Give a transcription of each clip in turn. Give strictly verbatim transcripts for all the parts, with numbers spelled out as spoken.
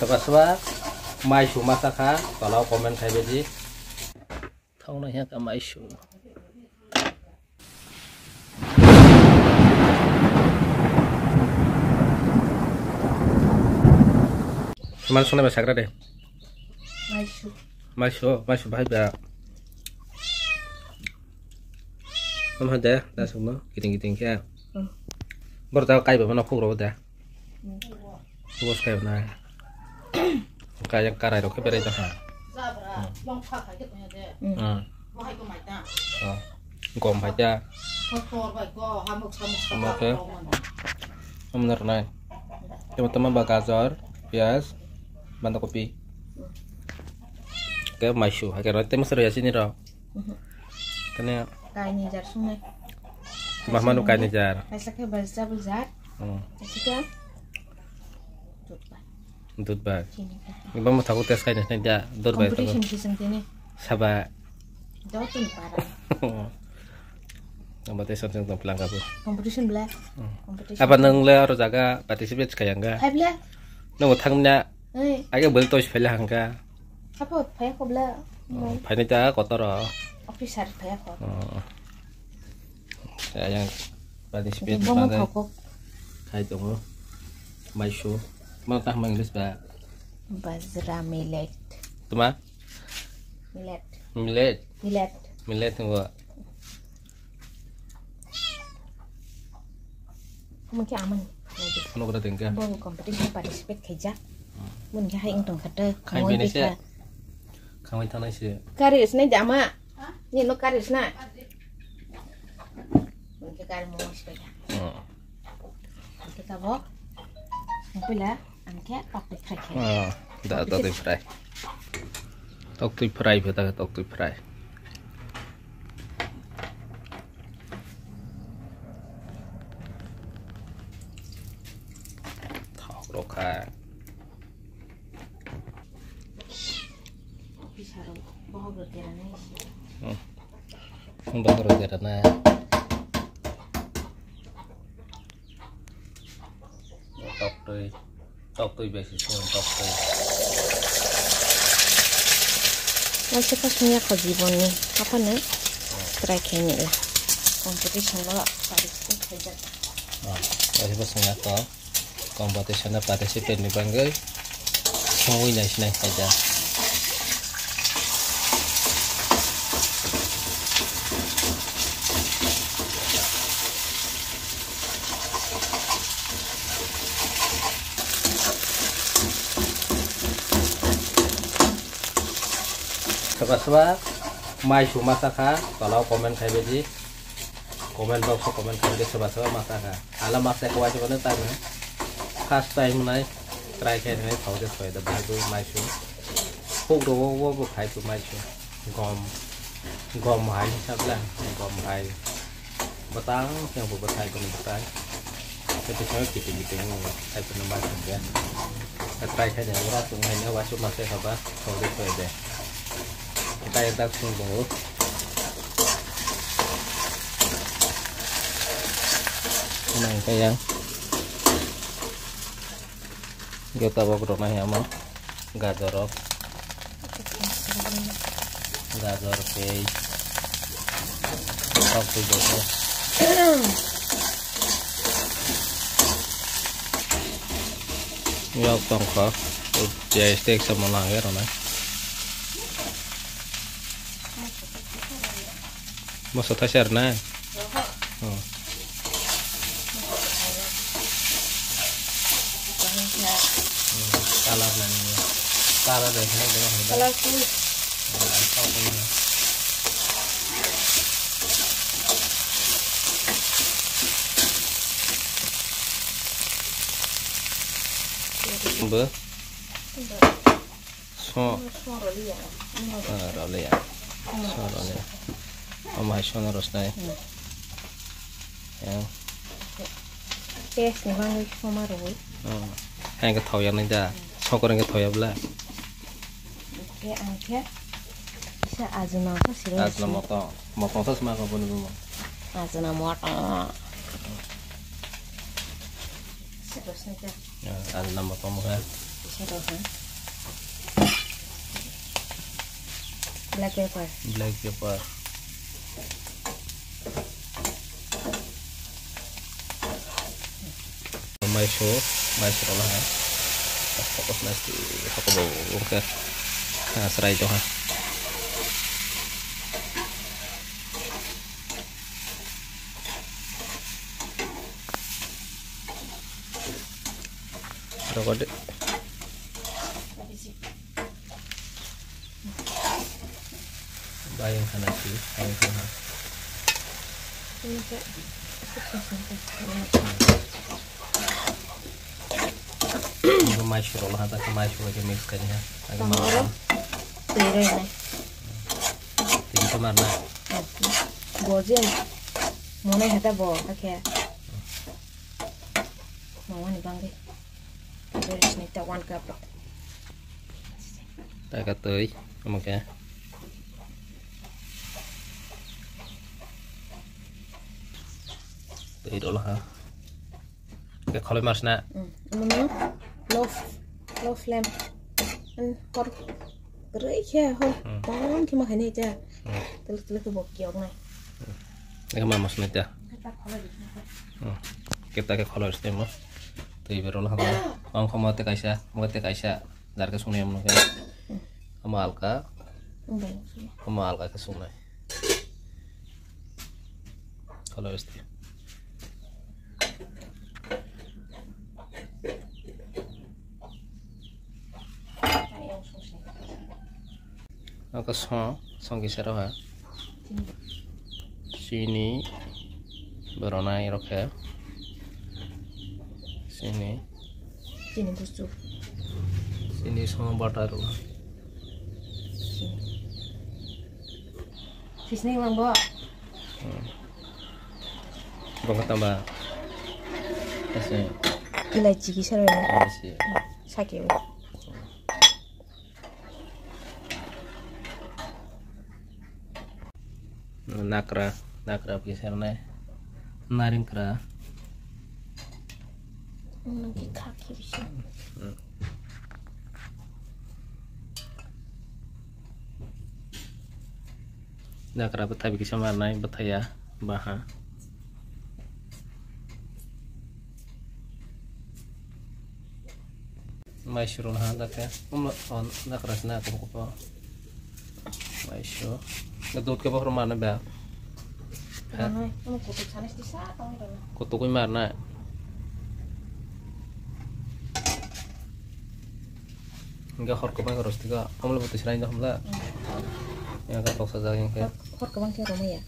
Soba soba mai su ma chakha, tola o comment khai baidi. Thok no hiya ka mai su. Mal sona ba sakra de. Mai su. Mai su, mai su bahai ba. Am ha de, da sung no, kiting kiting khe. Hmm. Bor ta kai ba no khuk ro da. Hmm. Bos kai na. Kai yang karai ro khe berai ta ha. Hmm. Hmm. Oh. Gom hai ta. Omo khe. Omo nai. Tama tama ba gajor, piyaj, bandakopi. Ke maisu, hake roi temo sero ya sini ro. Mhm. Kene kaini jar sungai. Mahmanu kaini jar. Kaisa ke vegetable jar. Hmm. Kaisa ke dudh bai. Dudh bai. Chini ke. Iba mo thago test kaini sini dia dudh bai thago. Competition kisam tini. Saba. Dau tun para. Abo tei sonsong tong pelangka bo. Competition bla. Hmm. Competition. Apa nang le aro jaga participate kaya nga? Hai bla. Nang thang na. Hai. Age bel tois phela hangka. Apa phaya ko bla. Oh, phai ni ta kotor. Officer phaya ko. Oh. Ya yang participate. Bo mo thokok. Khai tongo. Maisu. Mo ta mang English ba. Bajra millet. Tuma? Millet. Millet. Millet. Millet ngo. Mungkin aman. Ano kata tengka. Bo competition participate khaijak. Mungkin hai ing tong kata. Khai bini se. Khamoi thanai se. Kari isnai jama. Ni no kari isna. Mungkin kari mo ispe. Hmm. Mungkin tabok. Mungkin la. Ang khe toktwi fry khe. Ah, da, toktwi fry. Toktwi fry phe ta, toktwi fry. Thok rok kha. Bisa rok bohok rok tera nai se. Hmm. Bohok rok tera nai. Toktwi, toktwi besi sung toktwi. Waisa kasung ya kho jibon ni, apa no? Try khe ni la. Competition lo participate khaijak. Ah, waisa kasung ya kho competition lo participate ni bangwi. Songwi nai sinai khaida. Soba soba mai su ma chakha, tola o comment khai baidi. Comment box o comment khai baidi, soba soba ma chakha. Ala ma chakha waisa mano tamo. First time nai. Try khe nai thok de soi da bhai bo mai su. Pok ro wo bo khai bo mai su. Gom, gom hai hisab la, gom hai. Batang khe bo batai bo batai. Khe to sai kiti kiti mo khai bo mai su ya. Try khe nai ora tung hai ne wa su ma se khaba thok de soi de. Khe ta dak sung bo. Nang khe yang. Ge tabok rok nai amo gajor rok. Gajor, pei. Kok tu joto. Yok tong kha. Jai stek sama lang ya rona. Moso thaisa rwna? Oh. Hmm, color nani. Color dai khana dai khana. Color tu. Bo. So. So roliya. Ah, roliya. So roliya. Omo hai sono rosnai. Hmm. Yang. Test ni bangwi soma rwi. Hmm. Hai ke thoya nai da. Sokor ke thoya bla. Ke ang ke. Sa ajuna ko siro. Ajuna moto. Moto sa sma ko bonu bo. Ajuna moto. Siro sna ka. Ya, ajuna moto mo ka. Kisa rok ha. Black pepper. Black pepper. Maiso, maiso rok ha. Tapos nasi hoko bo oke. Ha, serai to ha. Rokode. Bayang sana sih, bayang sana. Ini maiso rok ha, tak maiso rok mix kani ha. Agak tama makan. Oro. Tui roi nai. Tui itu mana? Bo je. Mone hata bo, kakhe. Mawani bangwi. Beres ni ta one cup rok. Taka twi, omo khe. Twi rwla ha. Khe kholoi mas na. Mm, omo no low f-, low flame. An hor. Bwrwi khe hor. Hmm. Tong khe ma khainai cha. Hmm. Telek telek khe bo kiyok nai. Hmm. Eka ma mas nai cha. Khe ta kholoi rwsnai mo. Twi berok no habo. Ang khomo tei kaisa, mo tei kaisa. Jar khe sungnai mo khe. Omo alka. Omo alka khe sungnai. Kholoi rwsnai. Aka song, song kisa rok ha. Chini, boronai rok khe. Chini. Chini busu. Chini song butter rok. Sisning lang bo. Hmm. Bongkha tamba. Ese. Ilaichi kisa rok. Ese. Sake. Nakra, nakra bisa nai. Naring kra. Nang ki khak ki bisa. Hmm. Nakra bwthai bisa marnai bwthai ya baha. Maiso rwna ha dakhe. Umla on nakra sna kum kupo. Maiso. Ga dot ke bahar mana ba? Ha? Ano, ano kutuk sana sih sa tong rwna. Kutuk oi marna. Ga hor ko bang ros tiga. Amla buti srai da hamla. Hmm. Ya ga toksa ja yang ke. Hor, hor ko bang ke rwma ya.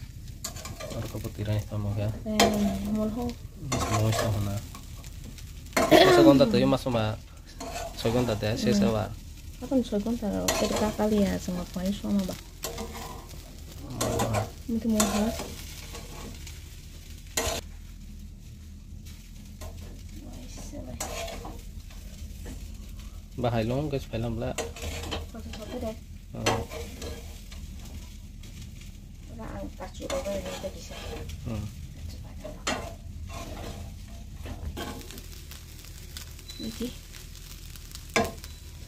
Hor ko buti rai tamo ga. Eh, mol ho. Mol ho sa hona. Masa konta to yuma suma. Soi ghonta de, ses abar. Akon soi ghonta ro, ter ka kali ya, sama pai soma ba. Mungkin mau ha. Bahai long guys, film la. Foto foto de. Oh. Ora ang kachu ro ba ni tadi sa. Hmm. Niki.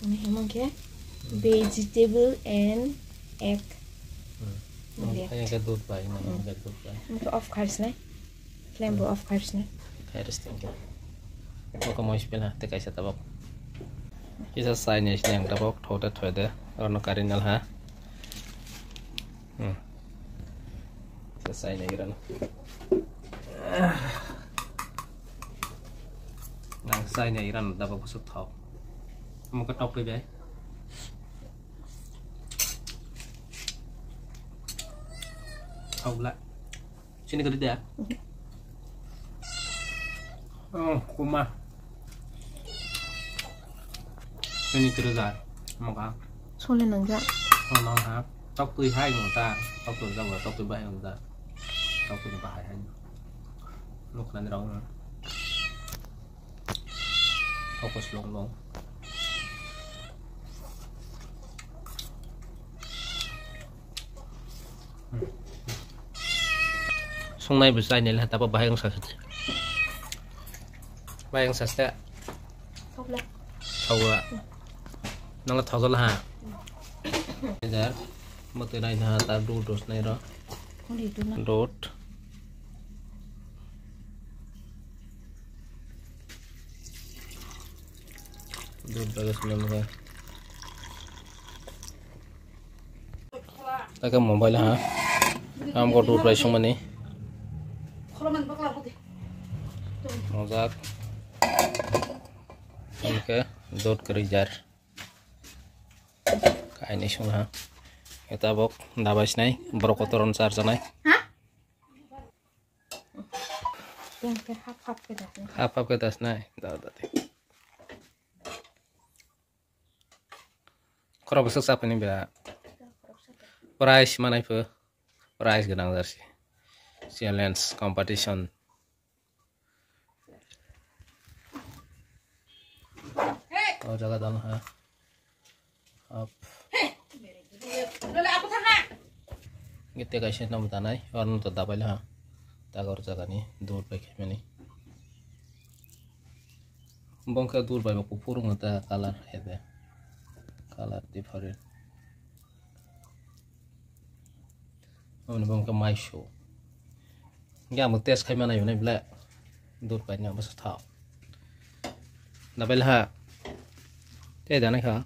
Ini hemang ke. Hmm. Vegetable and egg. Hmm. Ini dia. Kayak ke dud bai, ini. Hmm. Ke dud bai. Ini ke off kars ne. Flame bo off kars ne. Kars tinggi. Oke, mau spill ha, te kaisa tabok. Kisa sai ne sini yang tabok, thode thode. Oro no kari nal ha. Hmm. Kisa sai ne iran. Nang sai ne iran tabok kusuk thok. Muka tok pe bai. Thok la. Sini gede ya? Oh, kuma. Sini terus ah. Maka. Sole nang ja. Oh, nang ha. Tok tui hai nang ta. Tok tui ja, tok tui bahai nang ta. Tok tui bahai hai. Nuk nan rong. Focus long long. Songnai bo chainai le, tabo bahai wngsa se. Bahai wngsa se. Thok le. Thogo. Nangla thogol ha. Jar. Mote nai ha ta dud dos nai ro. Dud. Dud bagas nang ha. Taka mobile ha. Am ko dud bai sungmani. Mojak. Oke, dud kari jar. Kainwi sung ha. Eta bok dabai sinai, borok kotor on char janai. Hap hap ke das nai. Da da de. Khorok bwswk chapani bera. Prize manai pho. Prize gwnang jersey. Challenge competition. O jaga dal ha. Up. Gete kaisa no tanai, orno to dabai ha. Tagor jaga ni dur bai khaimani. Bongkhe dur bai bo kuphur wngkha ta color hede. Color different. Aboni bongkhe maisu. Hingke ang bo test khai manai hwnwi ble. Dur paina bwsa thao. Dabai laha. Tei da naikha.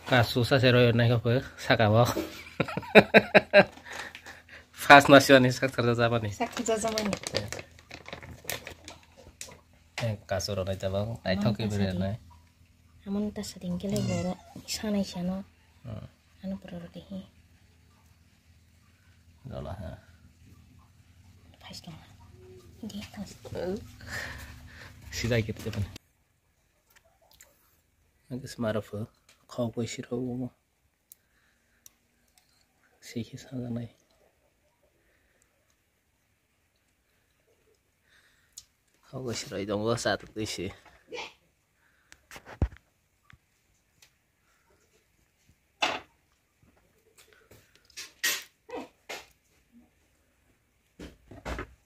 Kasu sa se roi naikha phe saka bo. Fast na siwani sak sarja jabani. Sak sarja jabani. Eh, kasu roi nai jabang. Naithok ke bere nai. Amon ta sading kele boro sanai sano. Hmm. Ano pura roti hi. Dola ha. Phais tong. Di tong. Sidai kit tepan. Agis mara pho. Khau koi siro. Sikhi saganai. Hau khe sroi tongo, cha twi se.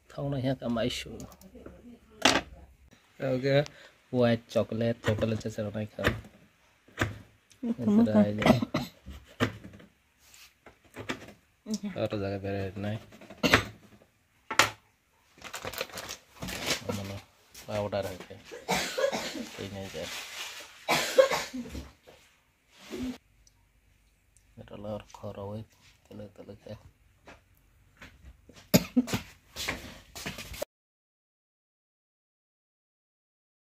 Thangna hiya kamai su. Oke, white chocolate, chocolate se sroi kha. Aro jaga berai nai. Ano powder hai khe.